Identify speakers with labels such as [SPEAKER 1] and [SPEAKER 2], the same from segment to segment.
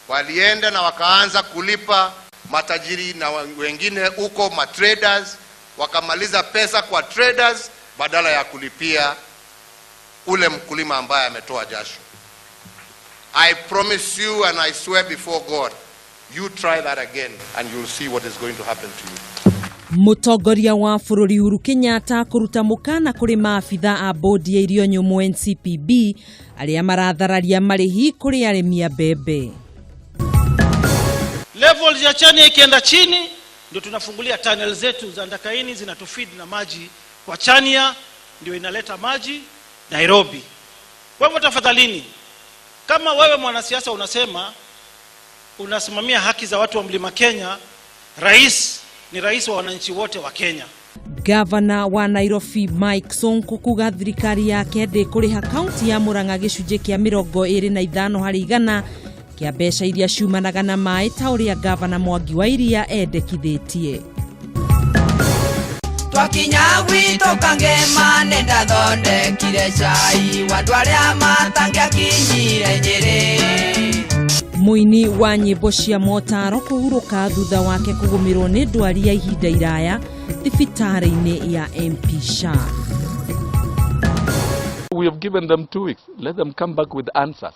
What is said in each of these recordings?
[SPEAKER 1] Walienda na wakaanza kulipa matajiri na wengine huko matraders, wakamaliza pesa kwa traders badala ya kulipia ule mkulima ambaye ametoa jasho. I promise you and I swear before God, you try that again and you'll see what is going to happen to you.
[SPEAKER 2] Mũtongoria wa bũrũri Uhuru Kenyatta kũruta mũkana kũrĩ maabitha a bodi ya irio nyũmũ NCPB arĩa marathararia marĩhi kũrĩ arĩmi a mbembe.
[SPEAKER 3] Levels ya Chania ikienda chini, ndio tunafungulia tunnel zetu za Ndakaini zinatufeed na maji kwa Chania, ndio inaleta maji Nairobi. Kwa hivyo tafadhalini, kama wewe mwanasiasa unasema unasimamia haki za watu wa Mlima Kenya, rais ni rais wa wananchi wote wa Kenya.
[SPEAKER 2] Gavana wa Nairobi Mike Sonko kuga thirikari yake ndĩkũrĩha kaunti ya Murang'a gĩcunjĩ kĩa 25 harĩ igana kĩa mbeca iria ciumanaga na maĩ ta ũrĩa gavana Mwangi wa Iria endekithĩtie.
[SPEAKER 4] Twakinya gwitũ Kangema nĩndathondekire cai wa andũ arĩa matangĩakinyire Nyĩrĩ.
[SPEAKER 2] Mũini wa nyĩmbo cia motaro kũhurũka thutha wake kũgũmĩrwo nĩ ndwari ya ihinda iraya thibitarĩ-inĩ ya MP Shah.
[SPEAKER 5] We have given them 2 weeks. Let them come back with answers.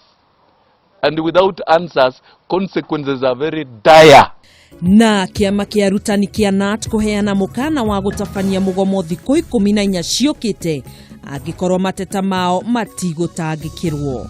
[SPEAKER 5] And without answers, consequences are very dire.
[SPEAKER 2] Na kĩama kĩa arutani kĩa KNUT kũheana mũkana wa gũtabania mũgomo thikũ 14 ciũkĩte angĩkorwo mateta mao matigũtangĩkĩrwo.